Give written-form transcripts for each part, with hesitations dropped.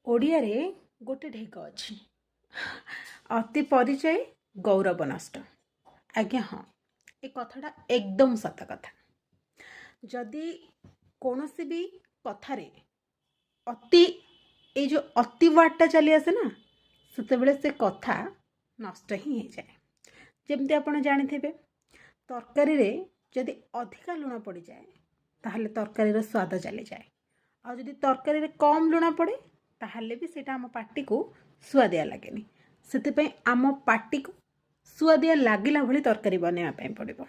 ଓଡ଼ିଆରେ ଗୋଟେ ଢେଗ ଅଛି, ଅତି ପରିଚୟ ଗୌରବ ନଷ୍ଟ। ଆଜ୍ଞା ହଁ, ଏ କଥାଟା ଏକଦମ ସତ କଥା। ଯଦି କୌଣସି ବି କଥାରେ ଅତି, ଏଇ ଯେଉଁ ଅତି ୱାର୍ଡ଼ଟା ଚାଲି ଆସେ ନା, ସେତେବେଳେ ସେ କଥା ନଷ୍ଟ ହିଁ ହେଇଯାଏ। ଯେମିତି ଆପଣ ଜାଣିଥିବେ, ତରକାରୀରେ ଯଦି ଅଧିକା ଲୁଣ ପଡ଼ିଯାଏ, ତାହେଲେ ତରକାରୀର ସ୍ୱାଦ ଚାଲିଯାଏ। ଆଉ ଯଦି ତରକାରୀରେ କମ୍ ଲୁଣ ପଡ଼େ, ତାହେଲେ ବି ସେଇଟା ଆମ ପାଟିକୁ ସୁଆଦିଆ ଲାଗେନି। ସେଥିପାଇଁ ଆମ ପାଟିକୁ ସୁଆଦିଆ ଲାଗିଲା ଭଳି ତରକାରୀ ବନେଇବା ପାଇଁ ପଡ଼ିବ।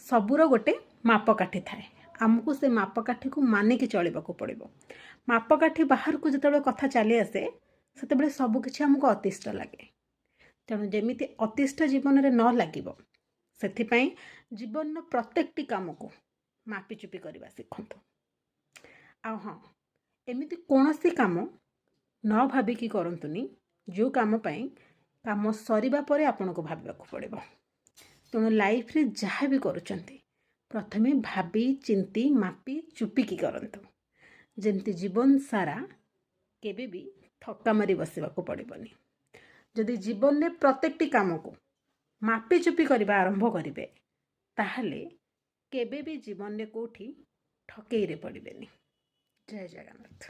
ସବୁର ଗୋଟେ ମାପକାଠି ଥାଏ, ଆମକୁ ସେ ମାପକାଠିକୁ ମାନିକି ଚଳିବାକୁ ପଡ଼ିବ। ମାପକାଠି ବାହାରକୁ ଯେତେବେଳେ କଥା ଚାଲି ଆସେ, ସେତେବେଳେ ସବୁକିଛି ଆମକୁ ଅତିଷ୍ଠ ଲାଗେ। ତେଣୁ ଯେମିତି ଅତିଷ୍ଠ ଜୀବନରେ ନ ଲାଗିବ, ସେଥିପାଇଁ ଜୀବନର ପ୍ରତ୍ୟେକଟି କାମକୁ ମାପିଚୁପି କରିବା ଶିଖନ୍ତୁ। ଆଉ ହଁ, ଏମିତି କୌଣସି କାମ ନ ଭାବିକି କରନ୍ତୁନି, ଯେଉଁ କାମ ପାଇଁ କାମ ସରିବା ପରେ ଆପଣଙ୍କୁ ଭାବିବାକୁ ପଡ଼ିବ। ତେଣୁ ଲାଇଫରେ ଯାହା ବି କରୁଛନ୍ତି, ପ୍ରଥମେ ଭାବି ଚିନ୍ତି ମାପି ଚୁପିକି କରନ୍ତୁ, ଯେମିତି ଜୀବନ ସାରା କେବେ ବି ଥକ୍କା ମାରି ବସିବାକୁ ପଡ଼ିବନି। ଯଦି ଜୀବନରେ ପ୍ରତ୍ୟେକଟି କାମକୁ ମାପି ଚୁପି କରିବା ଆରମ୍ଭ କରିବେ, ତାହେଲେ କେବେ ବି ଜୀବନରେ କେଉଁଠି ଠକେଇରେ ପଡ଼ିବେନି। ଜୟ ଜଗନ୍ନାଥ।